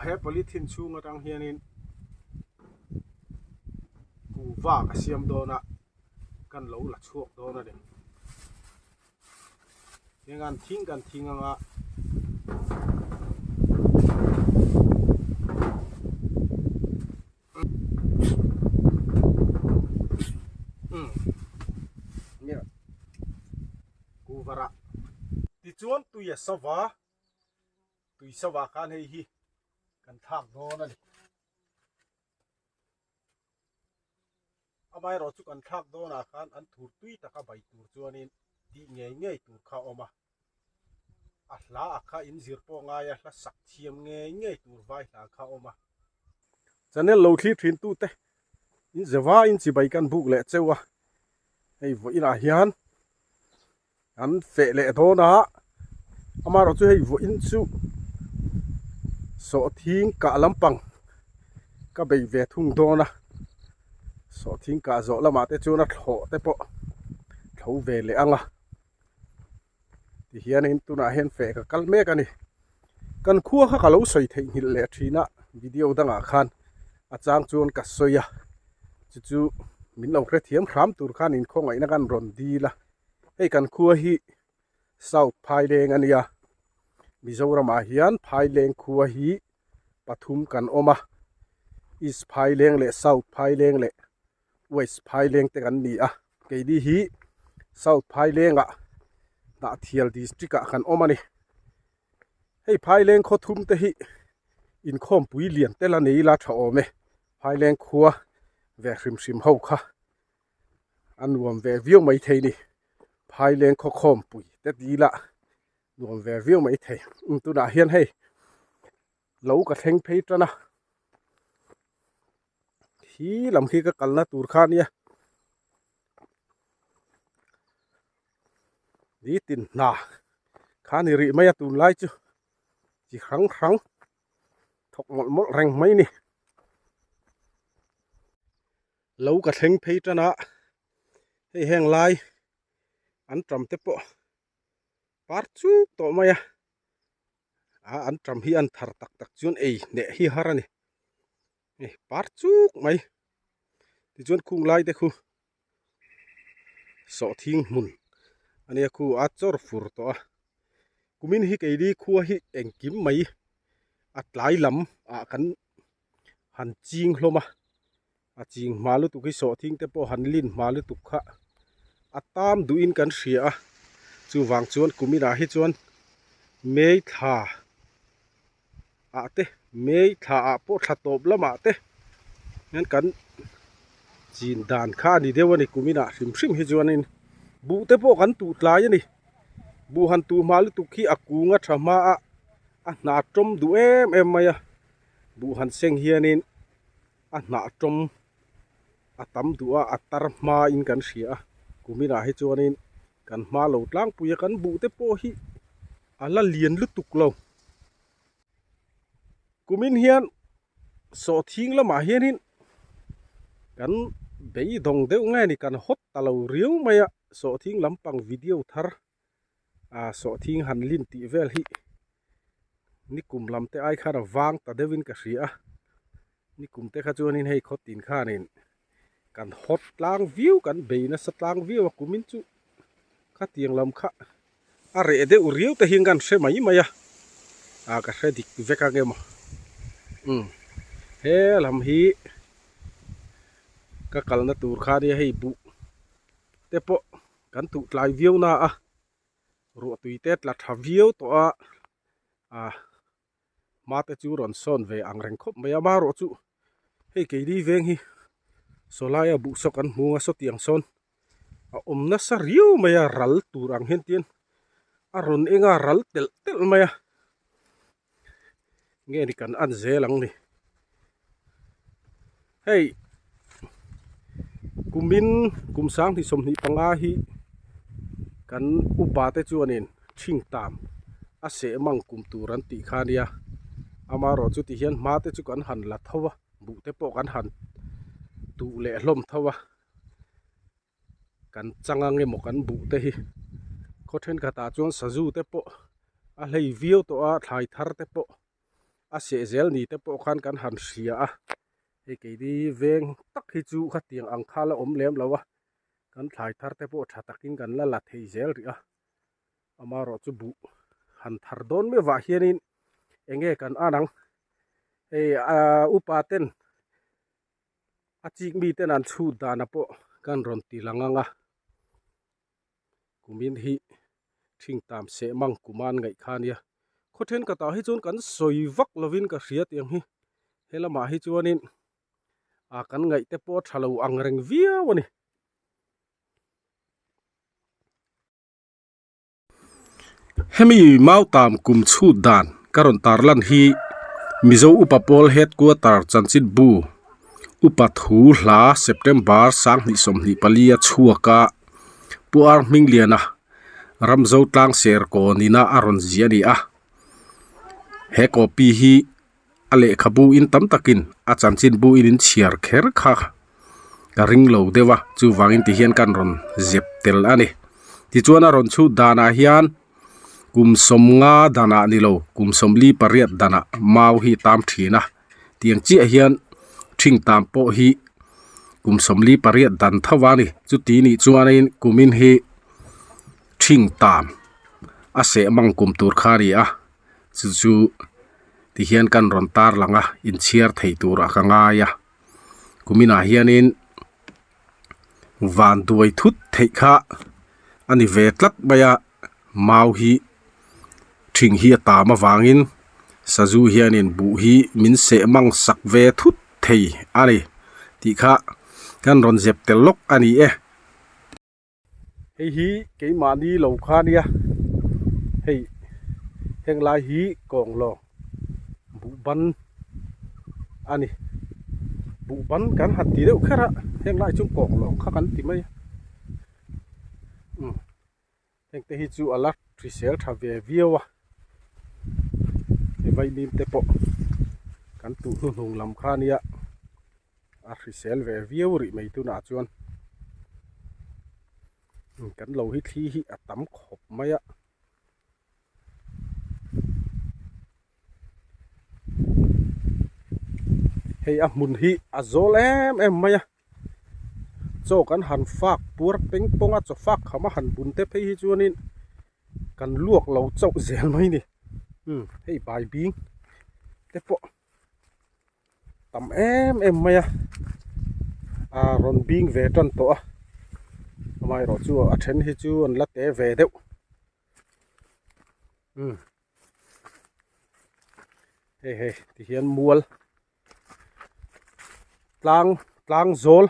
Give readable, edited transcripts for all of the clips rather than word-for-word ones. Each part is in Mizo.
He polythene chhung atang hianin kuhva ka siam dawn a, kan lo la chhuak dawn a ni. Heng an thing kan thing anga kuhva rah tichuan tui a sava tui sava khan hei hi kan thlak dawn a ni. Amaherawh chu kan thlak dawnah khan an thur tui taka bai tur chuanin tih ngei ngei tur kha a awm a. A hla a kha in zir pawh ngai a, hla sak thiam ngei ngei tur vai hla kha a awm a. Channel lo thlir thin tute in zeva in chibai kan buk leh cheu a, hei vawiinah hian An feh leh dawn a, amaherawh chu hei vawiin chu sawhthing kah lampang ka bei ve thung dawn a, sawhthing kah zawh lamah te chuan a thlawh te pawh thlo ve leh ang a, tihianin tunah hian feh ka kal mek a ni. Kan khua kha ka lo sawi theihnghilh leh thin a, video dangah khan a chang chuan ka sawi a, chu chu min lo hrethiam hram tur khan inkhawngaihna kan rawn dil a. Hei kan khua hi South Phaileng a nia, Mizoramah hian Phaileng khua hi pathum kan awm a, East Phaileng leh South Phaileng leh West Phaileng te kan ni a, keini hi South Phailengah Hnahthial District ah kan awm a ni. Hei Phaileng khaw thum te hi inkhawmpui lian tel a nei ila tha awm e, Phaileng khua ve hrim hrim ho kha. a nuam ve viau mai thei ni phaileng khawkhawm pui te dil ah nuam ve viau mai thei tunah hian hei lo ka thleng phei tan a khi lam khi ka kalna tur kha ania nitin hna kha ni rih mai a tunlai chu chi hrang hrang thawk mawlh mawlh reng mai ni. Lo ka thleng phei tan a, hei heng lai an tam te pawh par chuk tawh mai a, a an tam hi an thar tak tak chuan ei hneh hi har a ni, hei par chuk mai tichuan khung lai te khu sawhthing hmun a nia khu a chawr fur tawh a, kumin hi keini khua hi engkim mai a tlai lam ah kan han ching hlawm a a ching hma lutuk hi sawhthing te pawh han lin hma lutuk kha a tam duhin kan hria a chuvang chuan kuminah hi chuan May thla ah te May thla ah pawh thla tawp lamah te hian kan chin dan kha a ni deuh a ni kuminah hrim hrim hi chuanin buh te pawh kan tuh tlai a ni buh han tuh hma lutuk hi a kung a tha hma a a hna tawm duh em em mai a. Buh han seng hianin a hnah tawm a tam duh a, a tar hmain kan hria a, kuminah hi chuanin kan hma lo tlangpui a, kan buh te pawh hi a la lian lutuk lo. Kumin hian sawhthing lamah hianin kan beidawng deuh nge ni kan hawt ta lo riau mai a, sawhthing lampang video thar ah sawhthing han lin tih vel hi nikum lam te ai khan a vang ta deuh in ka hria a nikum te kha chuanin hei khaw tin khanin kan hawt tlang viau kan bei nasa tlang viau a kumin chu khatiang lam kha a reh deuh riau te hian kan hre mai mai a ah ka hre dik vek ang emaw umm he lam hi ka kalna tur kha nia hei buh te pawh. Kan tuh tlai viau na a, ruah tui te tla tha viau tawh a, ah hma te chu rawn sawn ve ang reng khawp mai a, amaherawh chu hei keini veng hi sawlaia buh saw kan hmu a sawtiang sawn a awm nasa riau mai a, ral tur ang hian tian a rawn eng a ral telh telh mai a, nge ni kan an zel ang ni hei kumin kum sanghnih 25 hi kan upa te chuanin thing tam a seh mang kum tur an tih kha ania amaherawh chu ti hian hma te chu kan han la tho a buh te pawh kan han tuh leh hlawm tho a. Kan chang ang emaw kan buh te hi khaw thenkhatah chuan sazu te pawh a hlei viau tawh a thlai thar te pawh A seh zel ni te pawh khan kan han hria a, hei keini veng tak hi chu khatiang ang kha la awm lem lo a, kan thlai thar te pawh tha takin kan la la thei zel rih a, amaherawhchu buh han thar dawn meuh vah hianin eng nge kan an ang, hei ah upa ten a chik mi ten an chhut danah pawh kan rawn ti lang ang a. Kumin hi thing tam seh mang kum a an ngaih kha ania. Khaw thenkhatah hi chuan kan sawi vak lovin ka hria tiang hi. He lamah hi chuanin ah kan ngaih te pawh a tha lo ang reng viau a ni. Hemi Mautam kum chhut dan ka rawn tarlan hi Mizo Upa Pawl Headquarter Chanchinbu Upa Thu Hla September 2024 a chhuak a, Pu Ar Hmingliana Ramzo Tlang Serkawn ina a rawn ziah a ni a. He copy hi a lehkhabu in tam takin a chanchinbu in in chhiar kher kha ka ring lo deuh a chuvangin ti hian kan rawn zep tel a ni tichuan a rawn chhut danah hian kum sawmnga danah ni lo kum sawmli pariat danah mau hi a tam thin a tiang chiah hian thing tam pawh hi kum 48 dan tho a ni chuti nih chuanin kumin hi thing tam a seh mang kum tur kha a ni a chu chu ti hian kan rawn tar lang a inchhiar thei turah ka ngai a kuminah hianin van duai thut theih kha a ni ve tlat mai a mau hi thing hi a tam avangin sazu hianin buh hi min seh mang sak ve thut thei a ni tih kha kan rawn zep tel lawk a ni e. Hei hi keimahni lo kha nia hei heng lai hi kawng lawng buh ban a ni buh ban kan han ti deuh kher a heng lai chu kawng lawng kha kan ti mai a umm heng te hi chu a la hrisel tha ve viau a hei vaimim te pawh kan tuh hnuhnung lam kha nia. a hrisel ve viau rih mai tunah chuan kan lo hi thli hi a tam khawp mai a. Hei a hmun hi a zawl em em mai a chaw kan han fak puar peng pawng a chaw fak kham a han bun te phei hi chuanin kan luak lo chauh zel mai a ni hei bai bing te pawh. Tam em em mai a ah rawn bing ve tan tawh a amaherawh chu a then hi chu an la te ve deuh umm hei hei ti hian mual tlang tlang zawl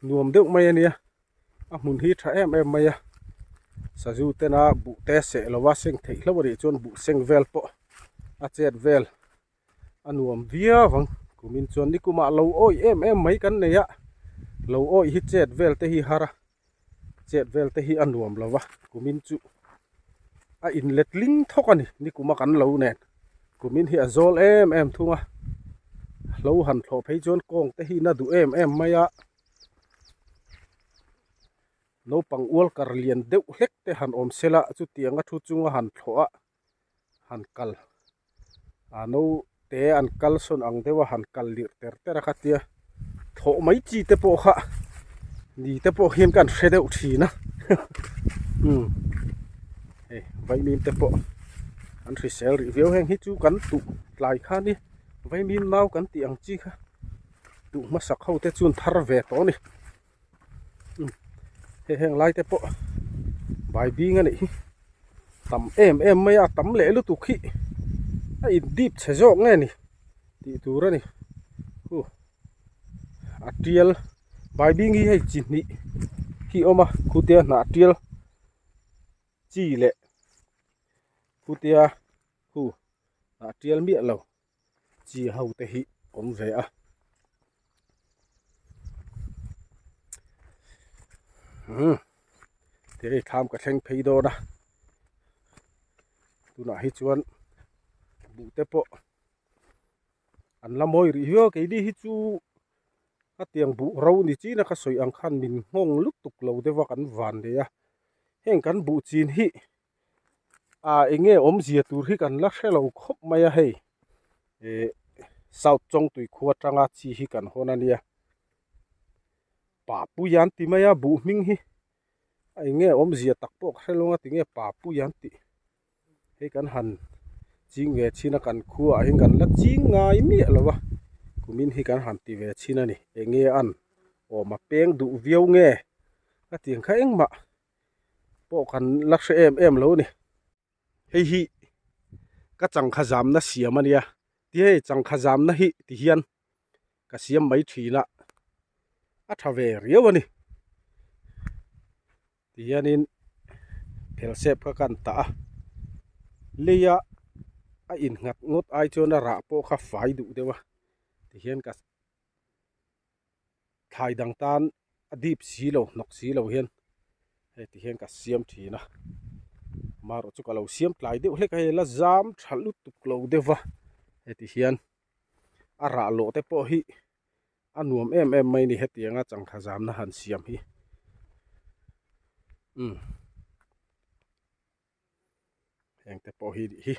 nuam deuh mai a nia a hmun hi tha em em mai a sazu tena buh te seh lova seng theih hlauh a nih chuan buh seng vel pawh a chet vel. A nuam viau ang kumin chuan nikumah lo awih em em mai kan nei a lo awih hi chet vel te hi har a chet vel te hi a nuam lo va kumin chu a inlet ling thawk a ni nikuma kan lo nen kumin hi a zawl em em thung a lo han thlawh phei chuan kawng te hi na duh em em mai a naupang ual kar lian deuh hlek te han awm sela chutianga thu chunga han thlawh a. han kal ah no te an kal sawn ang deuh a han kal lirh ter ter a kha tia thawh mai chi te pawh kha ni te pawh hian kan hre deuh thin a umm hei vaimim te pawh an hrisel rih viau heng hi chu kan tuh tlai kha ni vaimim nau kan tih ang chi kha tuh hmasak ho te chuan thar ve tawh a ni. Hei heng lai te pawh bai bing a nih hi tam em em mai a tam leh lutuk hi a in dip chhe zawk nge ni tih tur a ni hu a tial bai bing hi hei chi hnih hi a awm a khutia hnah tial chi leh khutia hu hnah tial miah lo. Chi ho te hi awm ve a umm ti hei thlam ka thleng phei dawn a tunah hi chuan buh te pawh an la mawi rih viau a keini hi chu a tiang buh ro ni chin a ka sawi ang khan min nghawng lutuk lo deuh a kan van nei a heng kan buh chin hi. Ah eng nge awmzia tur hi kan la hre lo khawp mai a hei. Ihh South Chawngtui khua atanga chi hi kan hawn a nia. Papuia an ti mai a buh hming hi a eng nge awmzia tak pawh ka hre lo a tinge Papuia an tih. Hei kan han ching ve chhin a kan khuaah hian kan la ching ngai miah lo a kumin hi kan han ti ve chhin a ni. Eng nge an awm a peng duh viau nge ka ti ang kha engmah pawh kan la hre em em lo a ni. Hei hi ka changkha zamna siam a nia ti hei changkha zamna hi ti hian ka siam mai thin a a tha ve riau a ni ti hianin phelsep kha kan tah a leia a innghat ngawt ai chuan a rah pawh kha fai duh deuh a ti hian ka thlai dang tan a dip si lo hnawk si lo hian hei ti hian ka siam thin a amaherawh chu ka lo siam tlai deuh hlek a hei la zam tha lutuk lo deuh va heti hian a rah lawh te pawh hi a nuam em em mai a ni hetianga changkha zamna han siam hi umm heng te pawh hi hi.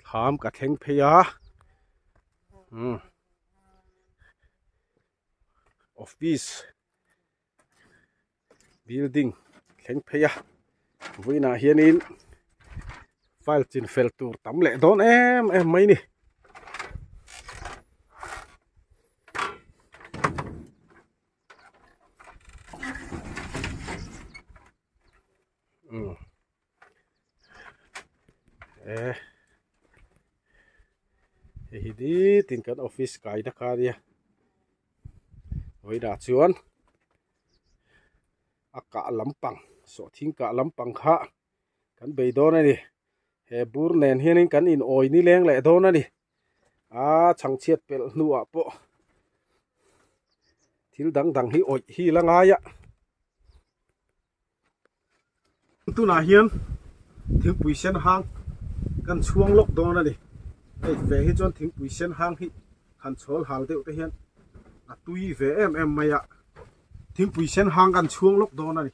Thlam ka thleng phei a umm office building thleng phei a vawiinah hianin file chin fel tur tam leh dawn em em mai a ni. Umm eh hei hi nitin kan office kai na kha ania vawiinah chuan a kah lampang sawhthing kah lampang kha kan bei dawn a ni he bur nen hianin kan in awi nileng leh dawn a ni a chhangchhiat pelh hnuah pawh thil dang dang hi awih hi la ngai a. Tunah hian thingpui sen hang kan chhuang lawk dawn a ni. Hei ve hi chuan thingpui sen hang hi han chhawl hal deuh te hian a tui ve em em mai a. Thingpui sen hang kan chhuang lawk dawn a ni.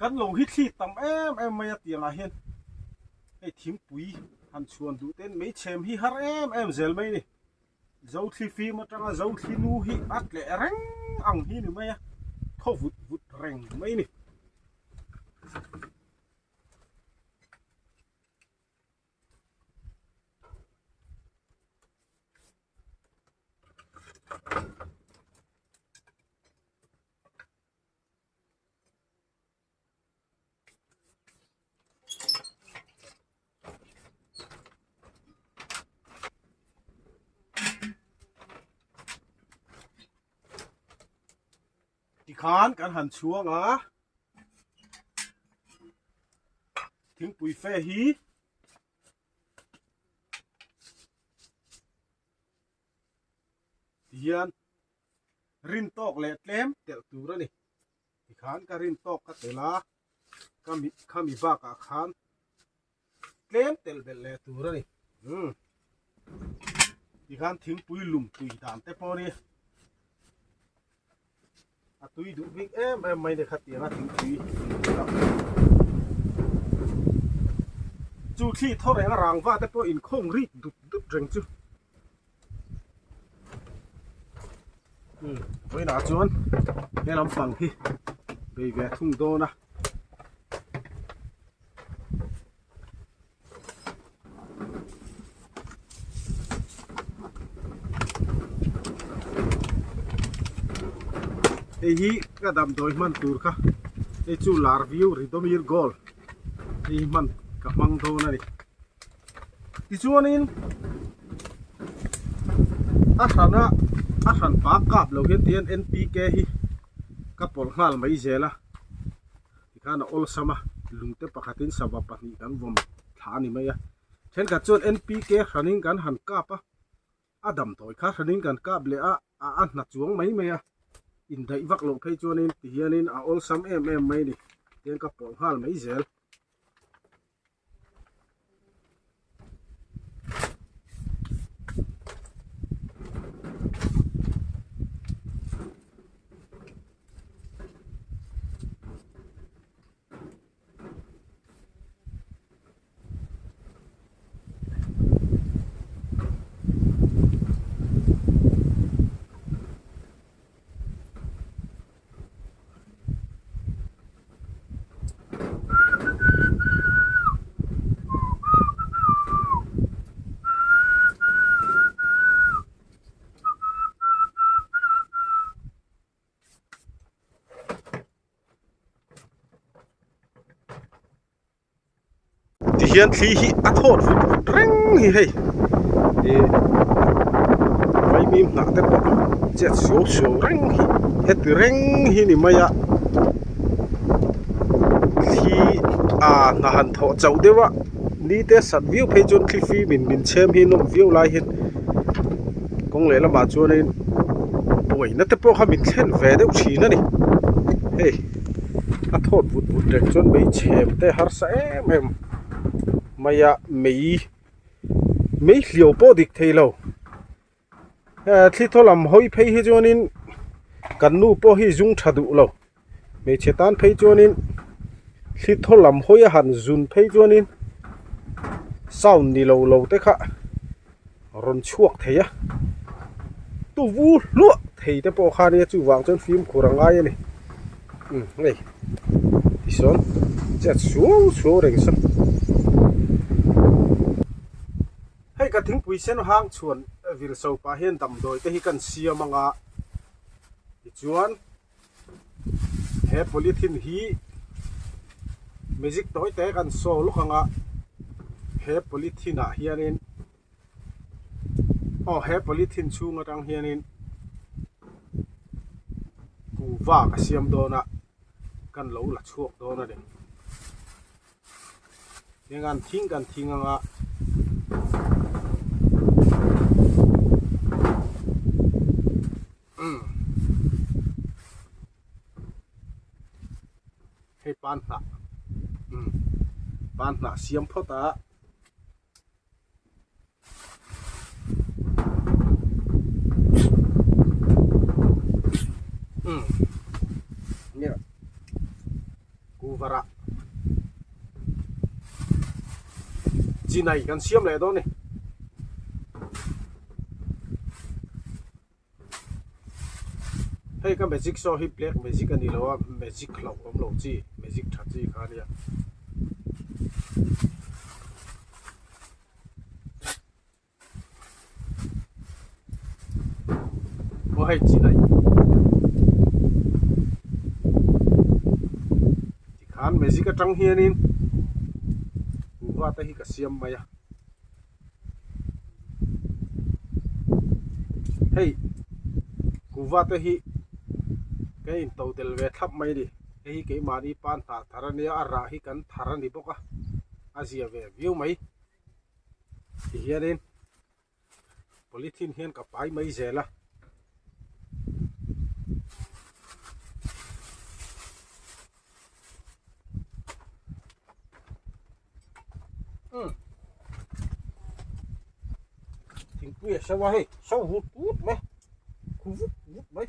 Kan lo hi thli tam em em mai a tiangah hian hei thingpui han chhuan duh ten meichhem hi har em em zel mai a ni. Zothli fim atanga Zothli nu hi a tleh reng ang hi ni mai a, thaw vut vut reng mai a ni. Tikhan kan han chhuang a thingpui fe hi tihian rin tawk leh tlem telh tur a ni. Tikhan ka rin tawk ka tel a, ka mi khami bakah khan tlem telh belh leh tur a ni. Umm. Tikhan thingpui lum tui dan te pawh ni a tui duh bik em em mai ni kha tianga thingpui chu thli thaw reng a rangva te pawh inkhawng rik dup dup reng chu. Vawiinah chuan he lampang hi bei ve thung dawn a. Hei hi ka damdawi hman tur kha hei chu lar viau Ridomil Gold hei hi hman ka hmang dawn a ni. Tichuanin a hrana a hran pa kap lo hian tihian N_P_K hi ka pawlh nghal mai zel a tikhan a awlsam a lungte pakhatin sava pahnih kan vawm thla a ni mai a thenkhat chuan N_P_K hranin kan han kap a a damdawi kha hranin kan kap leh a a a hna chuang mai mai a indaih vak loh phei chuanin tihianin a awlsam em em mai a ni tihian ka pawlh nghal mai zel. Tihian thli hi a thawt vut vut reng hi hei ih vaimim hnah te pawh chet suau suau reng hi heti reng hi ni mai a thli a hna han thawh chauh deuh a ni te sat viau phei chuan thli fim in min chhem hi nawm viau lai hian kawng lehlamah chuanin buaina te pawh kha min thlen ve deuh thin a ni hei. A thawt vut vut reng chuan mei chhem te harsa em em mai a mei mei hliau pawh dik thei lo thli thaw lam hawi phei hi chuanin kan nu pawh hi zung tha duh lo hmeichhe tan phei chuanin thli thaw lam hawi a han zun phei chuanin sound ni lo lo te kha rawn chhuak thei a tu vu hluah thei te pawh kha ania chuvang chuan fimkhur a ngai a ni umm hei tisawn chet suau suau reng sawn hei ka thingpui sen hang chhuan vil so pah hian damdawi te hi kan siam anga tichuan he polythene hi magic tawi te kan saw lawk ang a he polythene ah hianin aw he polythene chhung atang hianin kuhva ka siam dawn a kan lo la chhuak dawn a ni heng an thing kan thing ang a. Hei pan hnah pan hnah siam phawt a kuvarah chinai kan siam leh dawn a ni. Hei ka magic show hi black magic a ni lo a magic hlauh awm lo chi magic tha chi kha a nia. Aw hei chi daih tikhan magic atang hianin kuhva te hi ka siam mai a. Hei kuhva te hi ka in to tel ve thlap mai a ni hei hi keimahni pan hnah thar a nia a rah hi kan thar a ni bawk a a zia ve viau mai tihianin polythene hian ka pai mai zel a. Thingpui a so a hei so vut vut mai khu vut vut mai.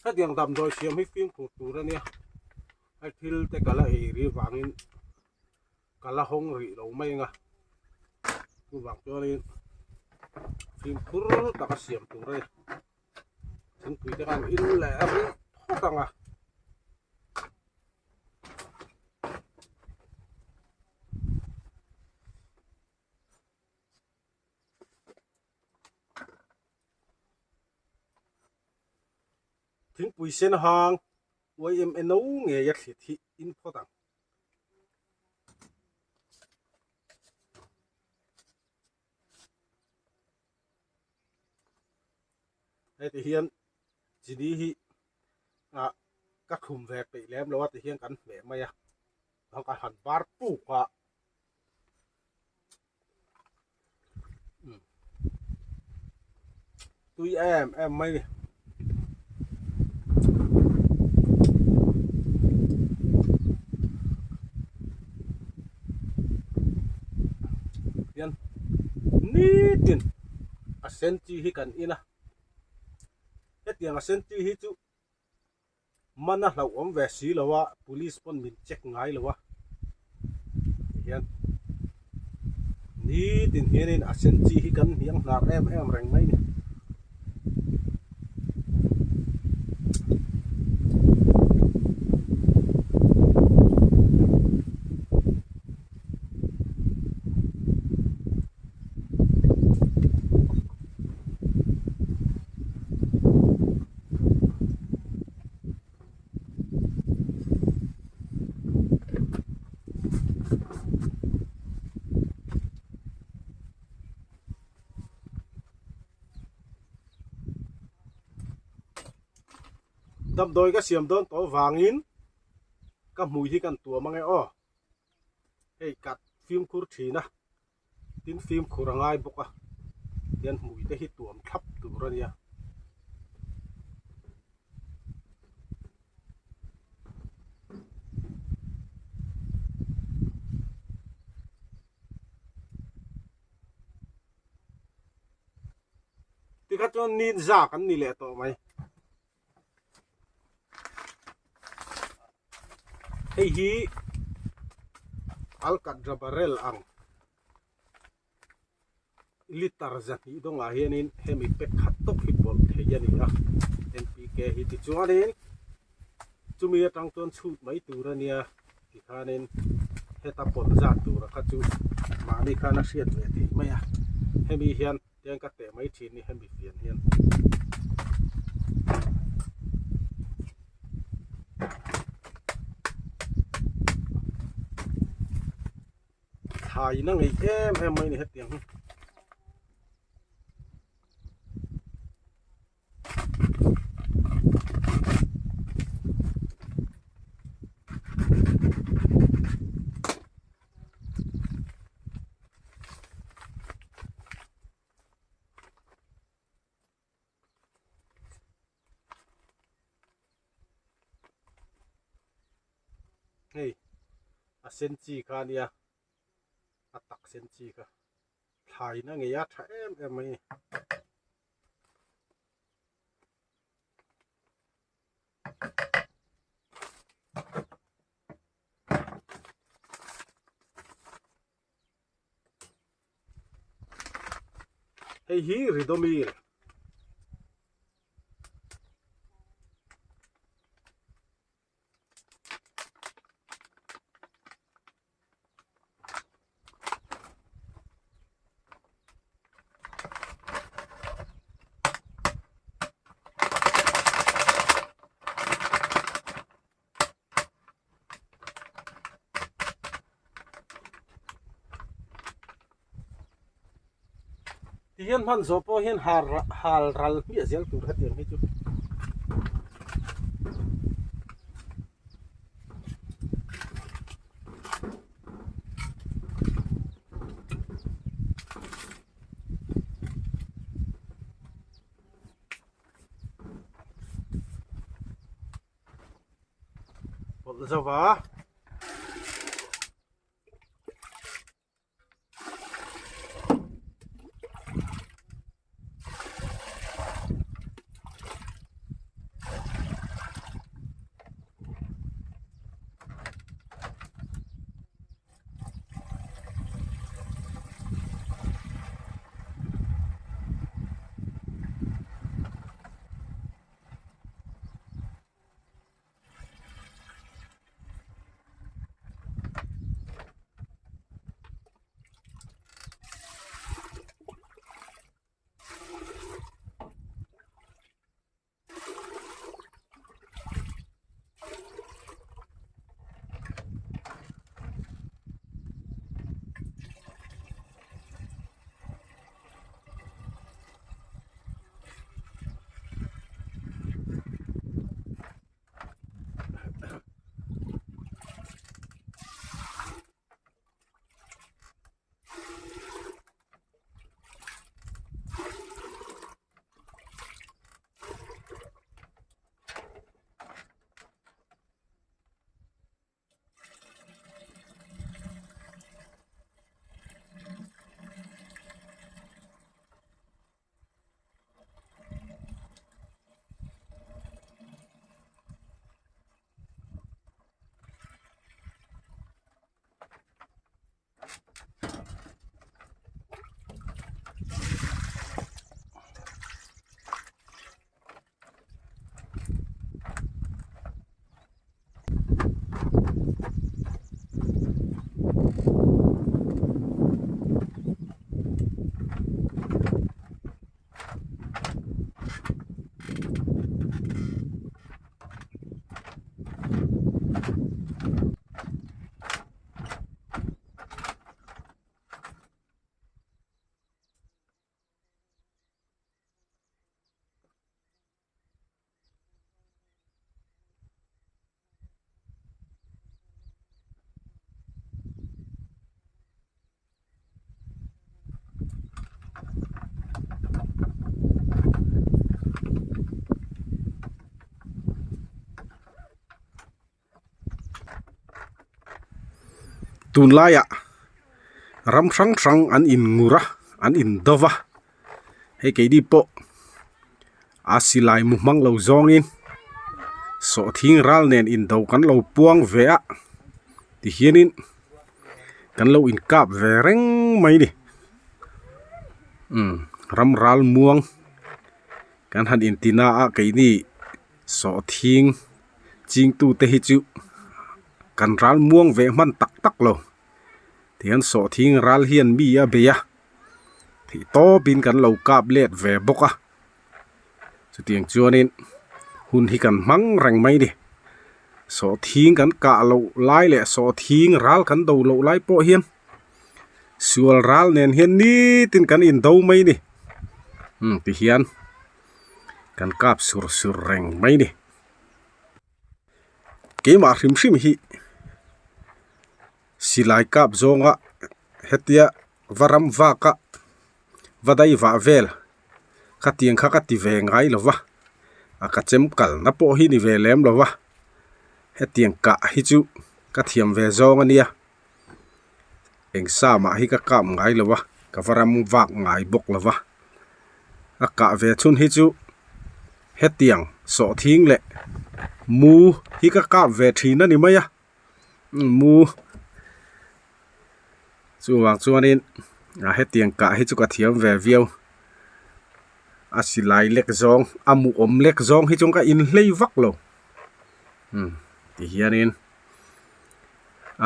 Hetiang damdawi siam hi fimkhur tur a nia a thil te ka la ei rih vangin ka la hawng rih lo mai ang a chuvang chuanin fimkhur taka siam tur a ni thingpui te khan in leh rih phawt ang a. Thingpui sen hang yma no ngei a thlit hi in phawt ang. Heti hian chini hi ah ka thlum ve peih lem lo a ti hian kan hmeh mai a ka han bar puk a. Tui em em mai ni. Hian nitin a sen chi hi kan in a hetiang a sen chi hi chu Man a hlauhawm ve si lo a, police pawn min check ngai lo a tihian nitin hianin a sen chi hi kan hniang hnar em em reng mai ni. Damdawi ka siam dawn tawh vangin ka hmui hi kan tuam ange aw hei ka fimkhur thin a. Tin fimkhur a ngai bawk a, tian hmui te hi tuam thlap tur a nia. Tikha chuan ninja kan ni leh tawh mai. Hei hi alkatra barrel ang liter zahnih dawngah hianin hemi pack khat tawk hi pawlh thei a ni a npk hi tichuanin chumi atang chuan chhut mai tur a nia tikhanin heta pawlh zat tura kha chu mahni khan a hriat ve theih mai a hemi hian Tiang ka teh mai thin ni hemi fian hian. Thlai na ngei em em mai ni hetiang hi. Hei a sen chi kha a nia a tak sen chi kha thlai na ngei a tha em em mai a ni. Hei hi Ridomil Ti hian hman zawh pawh hian hal hal ral hmiah zel tur hetiang hi chu. Pawlh zauh a. Tunlaiah ram hrang hrang an inngur a an indo va hei keini pawh a silai mu hmang lo zawngin sawhthing ral nen indo kan lo puang ve a tihianin kan lo inkap ve reng mai a ni umm ram ral muang kan han inti na a keini sawhthing chingtu te hi chu kan ral muang ve hman tak tak lo tihian sawhthing ral hian mi a bei a theih tawpin kan lo kap let ve bawk a chutiang chuanin hun hi kan hmang reng mai a ni sawhthing kan kah loh lai leh sawhthing ral kan do loh lai pawh hian sual ral nen hian nitin kan indo mai a ni umm tihian kan kap sur sur reng mai a ni. Keimah hrim hrim hi silai kap zawnga hetia va ram vak a va dai vah vel khatiang kha ka ti ve ngai lo va a ka chem kalna pawh hi ni ve lem lo va hetiang kah hi chu ka thiam ve zawng a nia eng sa mah hi ka kap ngai lo va ka va ram vak ngai bawk lo va a kah ve chhun hi chu. Hetiang sawhthing leh mu hi ka kap ve thin a ni mai a mu chuvang chuanin a hetiang kah hi chu ka thiam ve viau a silai lek zawng a mu awm lek zawng hi chu ka inhlei vak lo umm tihianin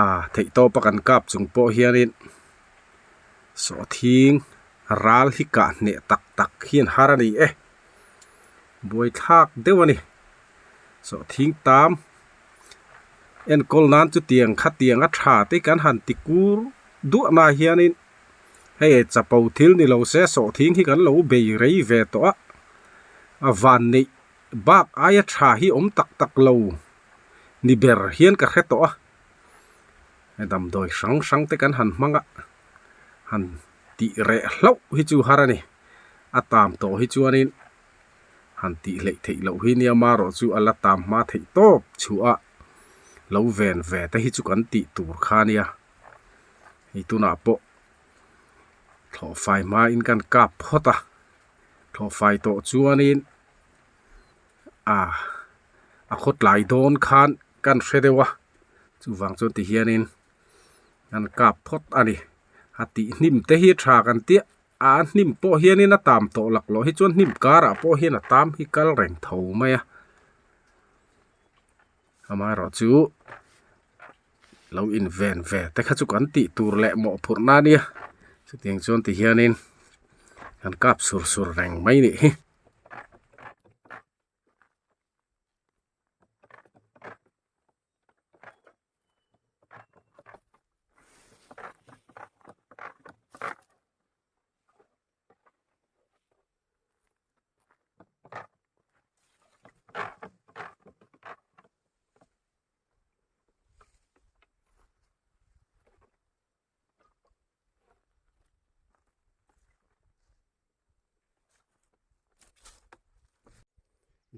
a theihtawp a kan kap chung pawh hianin sawhthing ral hi kah hneh tak tak hian har a ni e. Buai thlak deuh a ni. Sawhthing tam enkawl nan chutiang khatiang a tha te kan han ti kur duah na hianin Hei chapo thil ni lo se sawhthing hi kan lo bei rei ve tawh a, a van neih bak aia tha hi awm tak tak lo ni ber hian ka hre tawh a, damdawi hrang hrang te kan han hmang a, han tih reh hlauh hi chu har a ni, a tam tawh hi chuanin han tih hleih theih loh hi nia marawh chu a la tam hma theih tawp chhuah a, lo ven ve te hi chu kan tih tur kha nia. Hei tunah pawh thlawhfai hmain kan kap phawt a thlawhfai tawh chuanin ah a khawtlai dawn khan kan hre deuh a chuvang chuan ti hianin kan kap phawt a ni a tih hnim te hi tha kan tia a hnim pawh hianin a tam tawh laklawh hi chuan hnim karah pawh hian a tam hi kal reng tho mai a amaherawhchu. Lo inven ve te kha chu kan tih tur leh mawhphurhna a nia chutiang chuan ti hianin kan kap sur sur reng mai nih hi.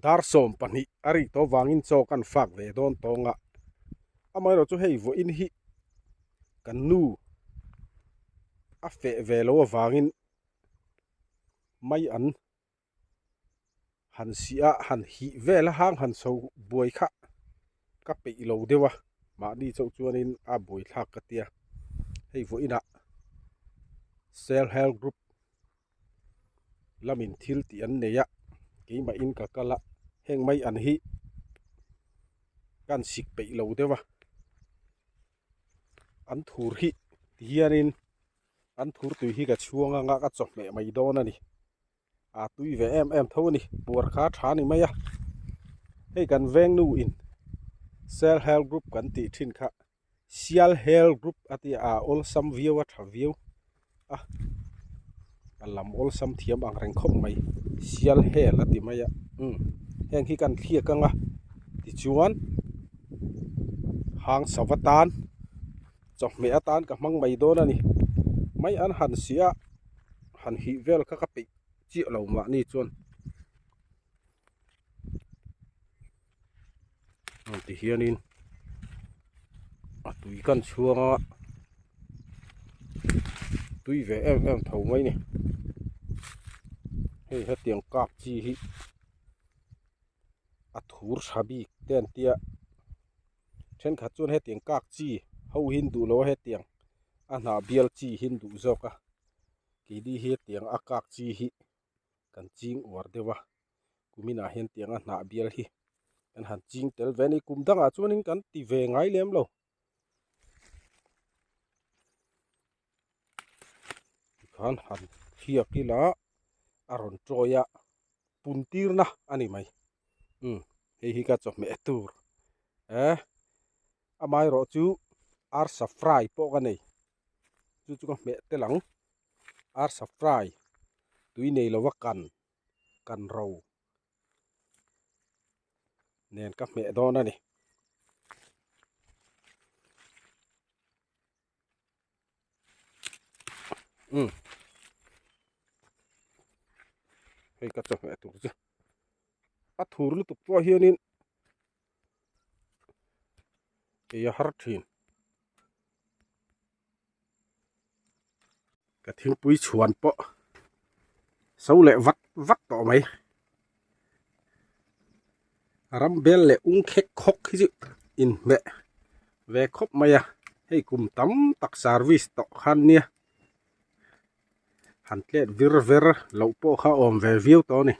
Dar 12 a rik tawh vangin chaw kan fak ve dawn tawng a amaherawh chu hei vawiin hi kan nu a feh ve loh avangin mai an han si a han hih vel a hang han chho buai kha ka peih lo deuh a mahni chauh chuanin a buai thlak ka tia hei vawiinah self help group lamin thil tih an nei a keimahin ka kal a heng mai an hi ka han sik peih lo deuh a an thur hi ti hianin an thur tui hi ka chhuang anga ka chawhmeh mai dawn a ni. A tui ve em em tho a ni puar kha a tha ni mai a hei kan veng nu in self help group kan tih thin kha sial help group a tia a awlsam viau a tha viau a a lam awlsam thiam ang reng khawp mai sial hel a ti mai a umm heng hi kan thliak ang a tichuan hang sava tan chawhmeh atan ka hmang mai dawn a ni mai an han si a han hih vel kha ka peih chiah lo mahni chuan ti hianin a tui kan chhuang a tui ve em em tho mai ni hei hetiang kak chi hi a thur tha bik te an tia. Thenkhat chuan hetiang kak chi ho hi an duh lo a hetiang a hnah bial chi hi an duh zawk a keini hi hetiang a kak chi hi kan ching uar deuh a kuminah hian tiang a hnah bial hi kan han ching tel ve a ni kum dangah chuanin kan ti ve ngai lem lo. Tikhan han thliak ila a rawn tawi a pun tirna a ni mai umm hei hi ka chawhmeh tur eh amaherawh chu arsa fry pawh ka nei chu chu ka hmeh tel ang arsa fry tui nei lova kan kan ro nen ka hmeh dawn a ni. Umm hei ka chawhmeh tur chu a thur lutuk pawh hianin ei a har thin ka thingpui chhuan pawh so leh vat vat tawh mai ram bel leh ung khek khawk hi chu inhmeh ve khawp mai a hei kum tam tak service tawh khan nia han tlet vir ver loh pawh kha awm ve viau tawh a ni.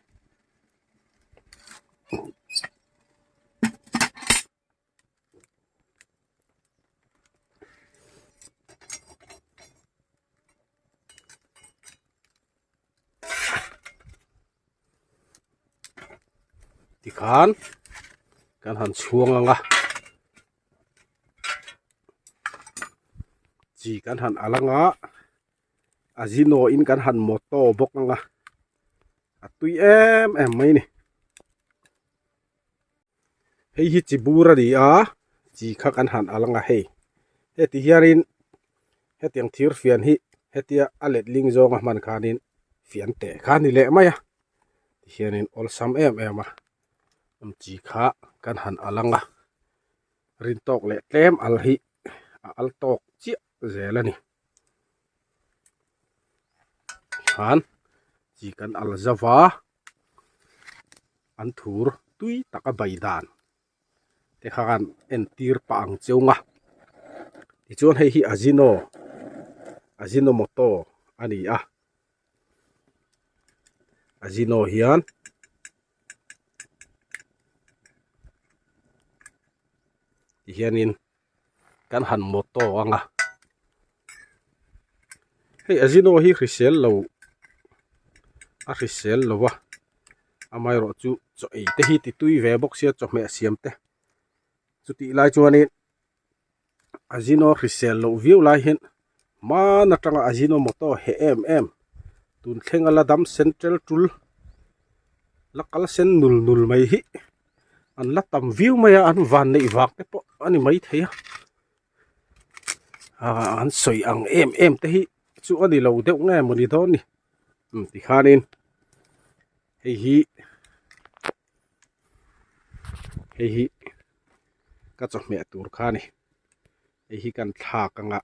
Tikhan kan han chhuang ang a chi kan han al ang a. Azino in kan han moto bawk ang a a tui em em mai a ni. Hei hi chi bur a ni a chi kha kan han al ang a hei heti hianin hetiang thir fian hi hetia a letling zawnga hman khanin fian teh kha a ni leh mai a tihianin awlsam em em a chi kha kan han al ang a rin tawk leh tlem al hi a al tawk chiah zel a ni khan chi kan al zauh a an thur tui taka bai dan te khan entir pah ang cheu nga tichuan hei hi azino azinomoto a ni a azino hian tihianin kan han moto ang a hei azino hi hrisel lo a hrisel lo a amaherawh chu chaw ei te hi ti tui ve bawk sia chawhmeh siam te chutih lai chuanin azino hrisel loh viau lai hian hman atanga azino moto heh em em tun thlenga la dam central tul la kal sen nul nul mai hi. An la tam viau mai a an van neih vang te pawh a ni maithei a ah an sawi ang em em te hi chu a ni lo deuh nge mawni dawn ni umm tikhanin hei hi hei hi ka chawhmeh tur kha a ni hei hi kan thlak ang a.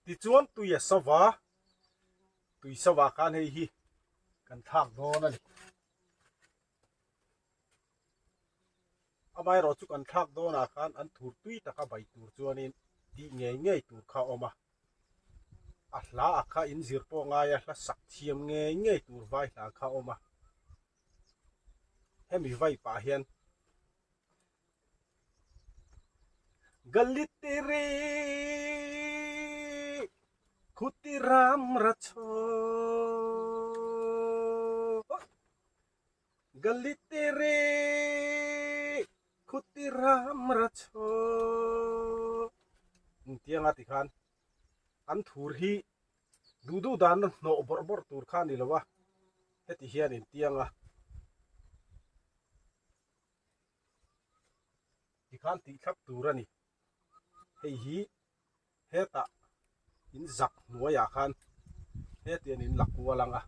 Tichuan tui a sava tui sava khan hei hi kan thlak dawn a ni. Amaherawh chu kan thlak dawnah khan an thur tui taka bai tur chuanin tih ngei ngei tur kha a awm a, a hla ah kha in zir pawh ngai a hla sak thiam ngei ngei tur vai hla kha a awm a, hemi vai pah hian Galitiri Khutiram Racho Galitiri Khutiram Racho Engtianga tikhan an thur hi duh duh dan a hnawh bawrh bawrh tur kha a ni lo a heti hian intianga tikhan tih thlap tur a ni hei hi hetah in zak hnuaiah khan hetiang in la kual ang a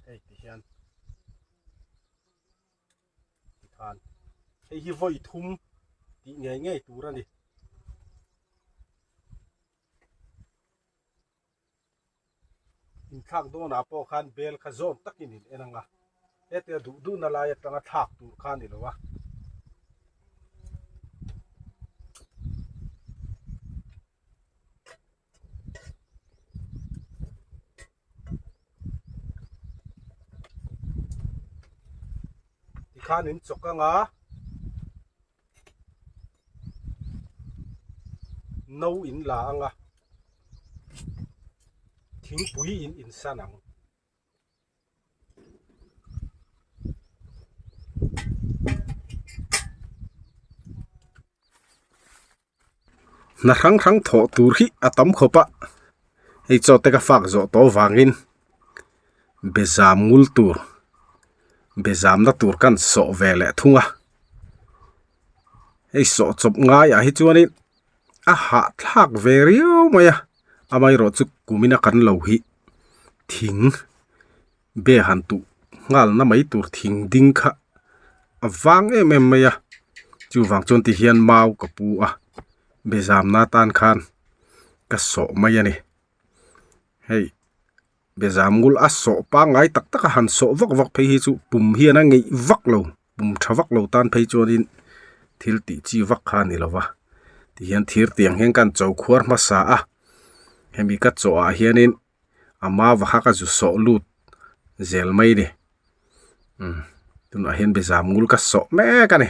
hei ti hian tikhan hei hi vawi thum tih ngei ngei tur a ni. Inthlak dawnah pawh khan bel kha zawm takin in en ang a, hetia duh duhna lai atanga thlak tur kha a ni lo a. Tikhan in chawk ang a. No in la ang a thingpui in in san ang. Hna hrang hrang thawh tur hi a tam khawp a hei chaw te ka fak zawh tawh avangin be zam ngul tur be zamna tur kan sawh ve leh thung a hei sawh chawp ngaiah hi chuanin a hahthlak ve riau mai a amaherawh chu kumina kan lo hi thing be han tuh nghal na mai tur thing ding kha a vang em em mai a chuvang chuan ti hian mau ka pu a be zamna atan khan ka sawh mai a ni hei be zam ngul a sawh pangngai tak tak a han sawh vak vak phei hi chu pum hian a ngeih vak lo pum tha vak lo tan phei chuanin thil tih chi vak kha a ni lo va tihian thir tiang hian kan cho khuar hmasa a hemi ka chawh ah hianin a mau kha ka zu sawh lut zel mai ni umm tunah hian bezam ngul ka sawh mek a ni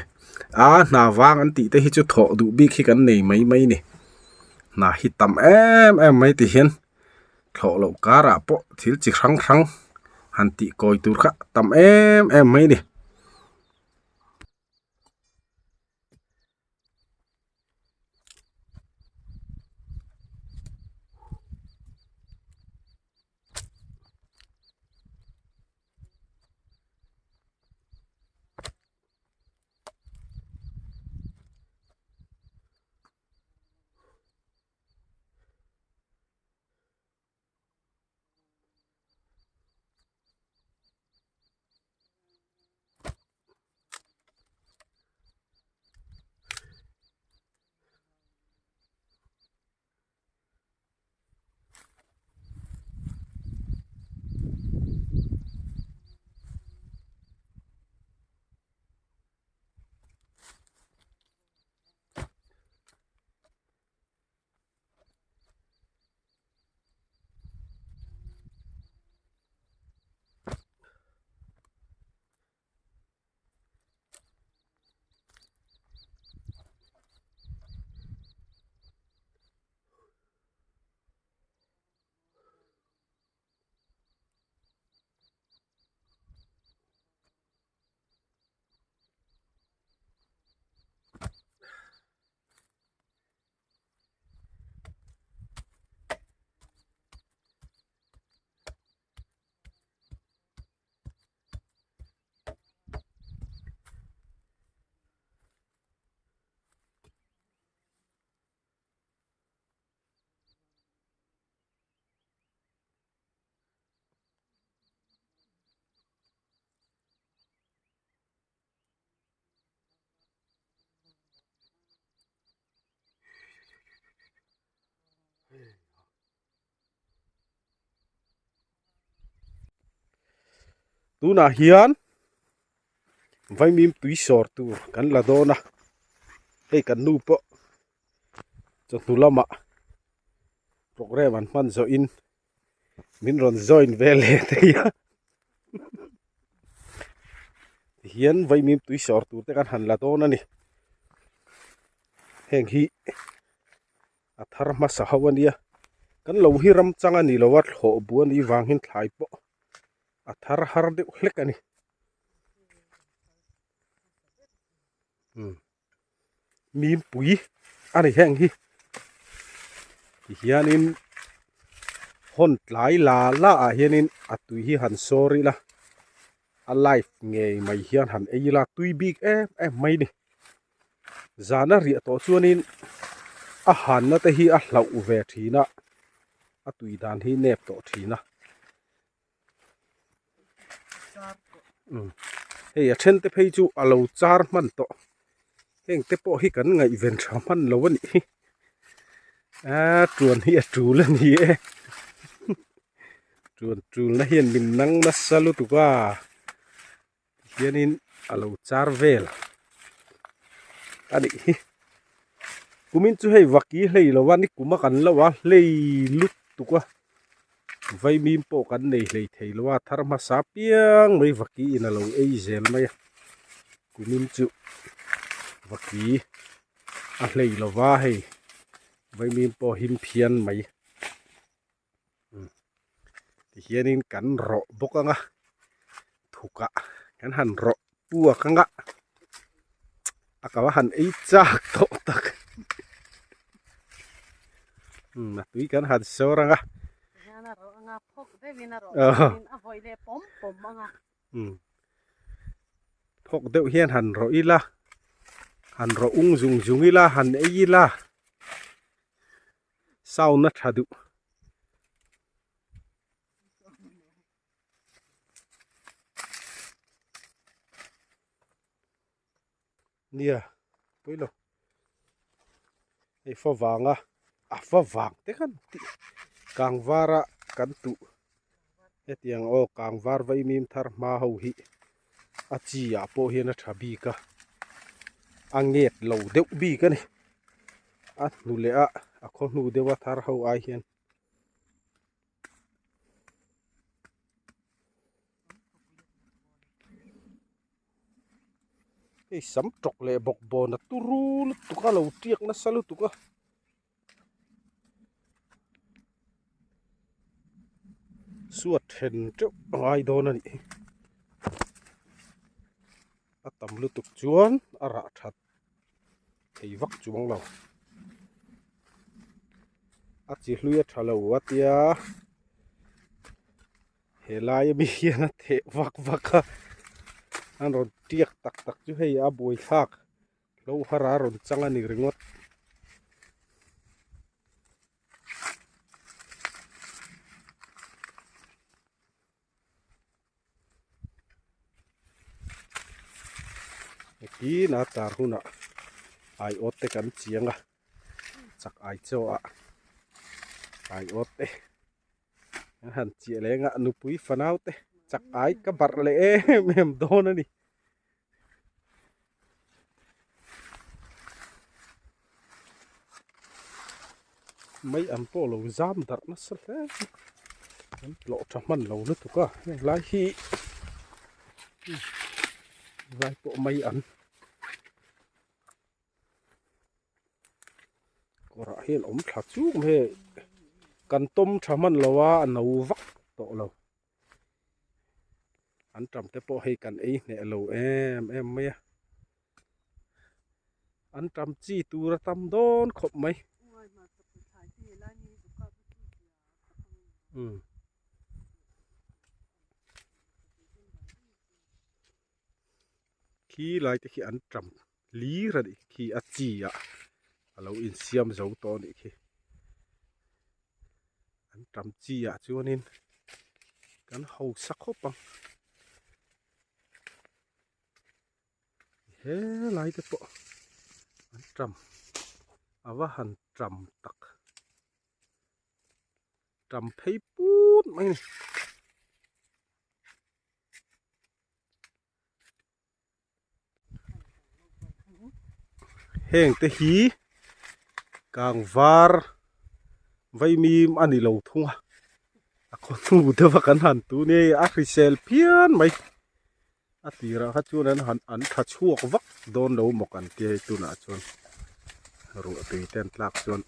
a hna vang an tih te hi chu thawh duh bik hi kan nei mai mai ni hna hi tam em em mai ti hian thlawh loh karah pawh thil chi hrang hrang han tih kawi tur kha tam em em mai ni. Tunah hian vaimim tui sawr tur kan la dawn a, hei kan nu pawh chawhnu lamah programme an hman zawh in min rawn join ve leh thei a tihian vaimim tui sawr tur te kan han la dawn a ni heng hi a thar hmasa ho a nia kan lo hi ram chang a ni lo a thlawh bu a nih vang hian thlai pawh a thar har deuh hlek a ni mimpui a ni heng hi tihianin hawn tlai la la ah hianin a tui hi han sawr ila a live ngei mai hian han ei ila tui bik em em mai a ni. Zana riah tawh chuanin a hanna te hi a hlauh ve thin a, a tui dan hi nep tawh thin a. Hei a then te phei chu a lo char hman tawh heng te pawh hi kan ngaihven tha hman lo a nih hi a tuan hi a tul a ni e tuan tulna hian min nang nasa lutuk a. Hianin a lo char vel a nih hi kumin chu hei vaki hlei lo a nikum a kan lo a hlei lut tuk a vaimim pawh kan nei hlei thei lo a thar hmasa piang mai vaki in a lo ei zel mai a kumin chu vaki a hlei lo va hei vaimim pawh him phian mai. Tihianin kan rawh bawk ang a thukah kan han rawh puak ang a a ka va han ei chak tawh tak a tui kan han sawr ang a phawk deuh hian han rawh ila han rawh ung zung zung ila han ei ila. Sound a tha duh. Nia pui lo. Hei fa vanga a fa vang te khan tih kangvara kan tuh hetiang aw kangvar vaimim thar hma ho hi a chi ah pawh hian a tha bik a a nget lo deuh bik a ni a hnu leh a a khaw hnu deuh a thar ho ai hian. Hei sam tawk leh bawk bawn a turu lutuk a lo tiak nasa lutuk a. Suat then teuh a ngai dawn a nih hi a tam lutuk chuan a rah that thei vak chuang lo a chi hlui a tha lo a tia helai ami hian a theh vak vak a an rawn tiak tak tak chu hei a buaithlak. Hlo har a rawn chang a ni ringawt. Hetin a char hunah aiawt te kan chiang a, chak ai chaw ah aiawt te an han chiah leng a, nupui fanau te chak ai ka barh leh em em dawn a ni. Mai an pawh lo zam darh nasa hle an tlawh tha hman lo lutuk a heng lai hi lai pawh mai an kawrah hian awm thla chuk mai hei kan tawm tha hman lo a a no vak tawh lo. An tam te pawh hei kan ei hneh lo em em mai a an tam chi tur a tam dawn khawp mai umm khi lai te khi an tam hlir a nih khi a chi ah a lo insiam zo tawh a nih khi. An tam chi ah chuanin kan hausa khawp ang. He lai te pawh an tam a va han tam tak. Tam phei put mai a ni. Heng te hi kang var vaimim a ni lo thung a, a khaw hnu deuh a kan han tun hi a hrisel phian mai. A tirah kha chuan an han an tha chhuak vak dawn lo maw kan tia hei tunah chuan ruah tui te an tlak chuan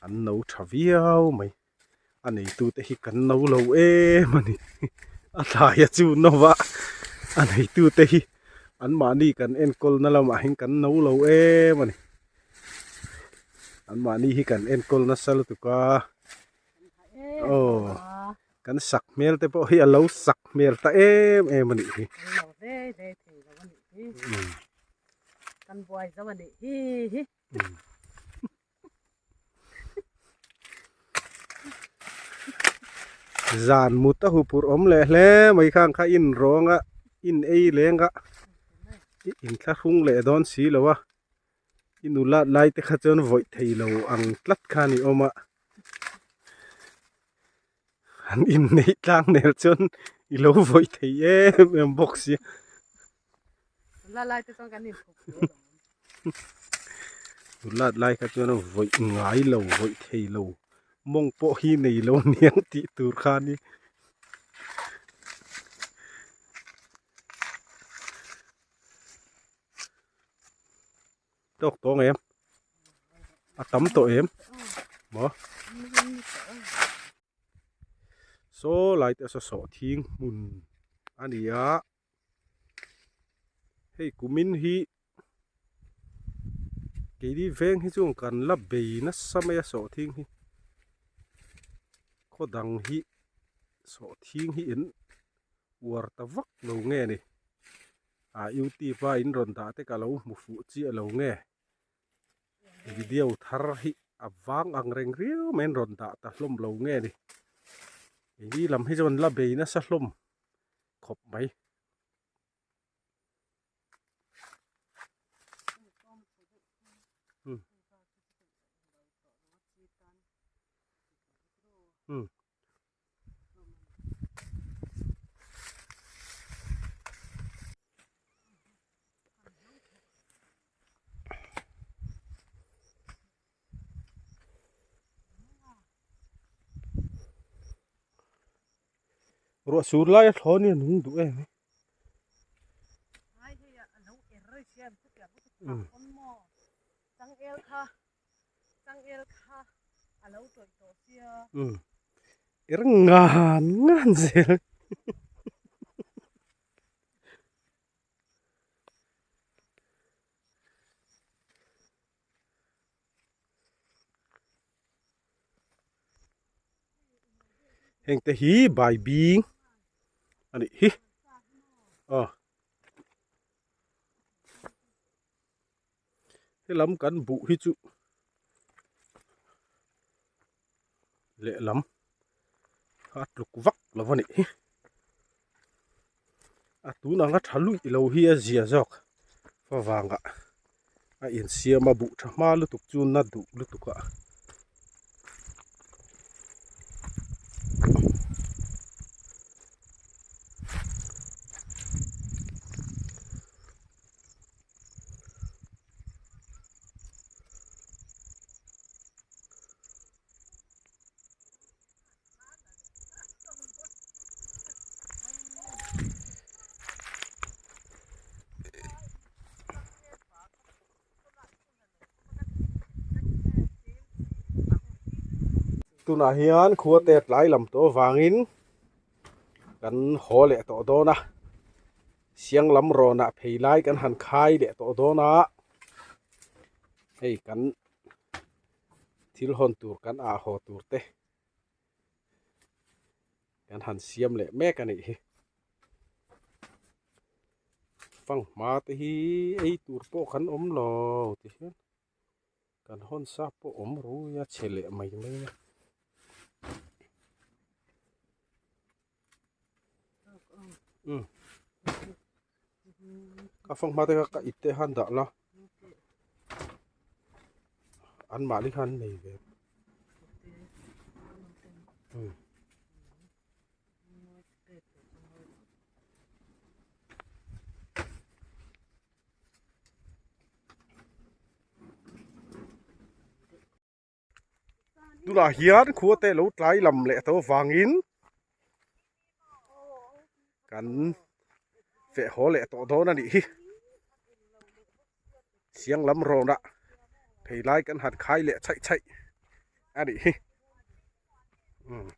an no tha viau mai a neitute hi kan no lo em a ni a thlaia chu no va a neitute hi an mahni kan enkawl na lamah hian kan no lo em a ni an mahni hi kan enkawl nasa lutuk a aw. Kan sak hmel te pawh hi a lo sak hmel ta em em a nih hi. Kan lo hlei hlei thei lo a nih hi. Kan buai zo a nih hi hi. Zan mut a huphurh awm leh hle mai khang kha in rawng a in ei leng a i inthlahrung leh dawn si lo a i nulat lai te kha chuan vawih thei lo ang tlat kha a ni awm a. An inneih tlang nel chuan i lo vawih thei em em bawk sia. La lai te chuan kan inphup ve lo. Nulat lai kha chuan vawih ngai lo, vawih thei lo, mawng pawh hi nei lo aniang tih tur kha a ni. Tawk tawng em? A tam tawh em? Maw? Saw lai te saw sawh thing hmun a ni a. Hei kumin hi keini veng hi chuan kan la bei nasa mai a sawh thing hi. Khaw dang hi sawh thing hi in uar ta vak lo nge ni. Ah youtube a in rawn dah te ka lo hmu fuh chiah lo nge video thar hi a vang ang reng riau mai an rawn dah ta hlawm lo nge ni keini lam hi chuan la bei nasa hlawm khawp mai. Ruah sur lai a thlawn hi a nung duh em Er ngan ngan zel. Heng te hi bai bing a nih hi aw. Helam kan buh hi chu lehlam a tluk vak lo a nih hi a tun anga tha luih lo hi a zia zawk favangah a insiam a buh tha hma lutuk chu na duh lutuk a. Tunah hian khua te tlai lam tawh avangin kan haw leh tawh dawn a. Siang lam rawnah phei lai kan han khai leh tawh dawn a, hei kan thil hawn tur kan ah haw tur te kan han siam leh mek a nih hi. Fanghma te hi ei tur pawh kan awm lo ti hian kan hawn sa pawh awm rui a chhe leh mai mai a. Ka fanghma te kha ka ip te han dah la an mahni khan an nei ve. Tunah hian khua te lo tlai lam leh tawh avangin kan feh haw leh tawh dawn a nih hi. Siang lam rawnah phei lai kan han khai leh chhaih chhaih a nih hi. Umm.